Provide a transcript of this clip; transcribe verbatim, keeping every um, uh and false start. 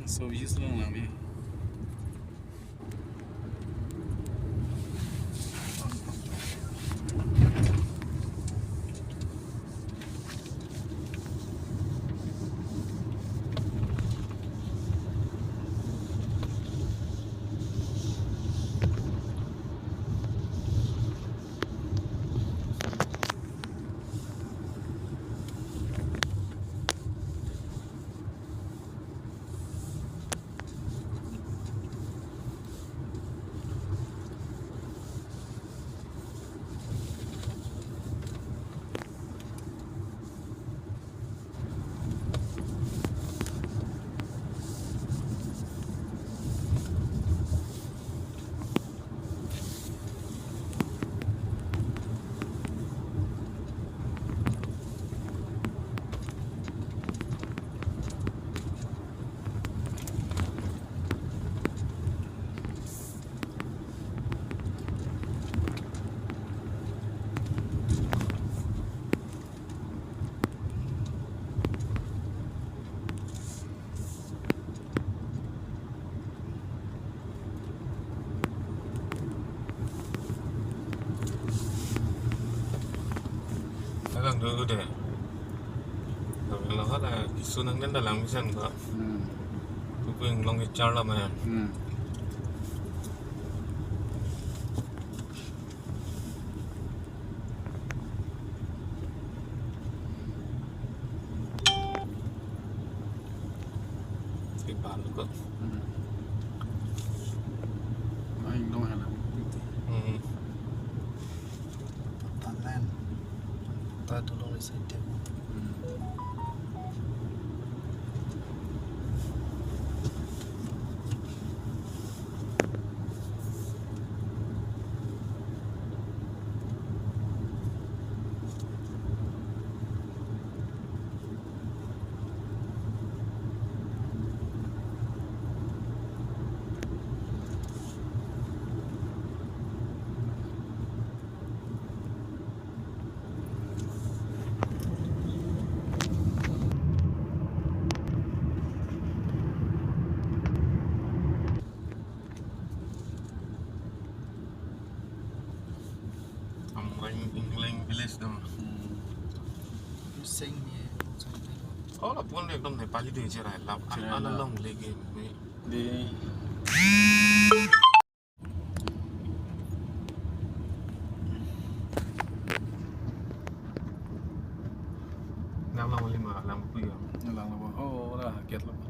Service along lang ni. Alang do de. Alang lo hala kisu nang den dalang misan ko. Hmm. Kuku inglong kechar la mane. Hmm. Ipan ko. Hmm. Main dong ya lah. Hmm. Thailand. Ta tulong isi dia. Hmm. Amreng Ingling village dam. Hmm. Sing ni. Oh, lapu-an ekdom Nepali do cherai lap. Cherai lap. Ana long lege ni. Di. Lang lang lima lang puyo. Lang lang. Oh, ora gate lo.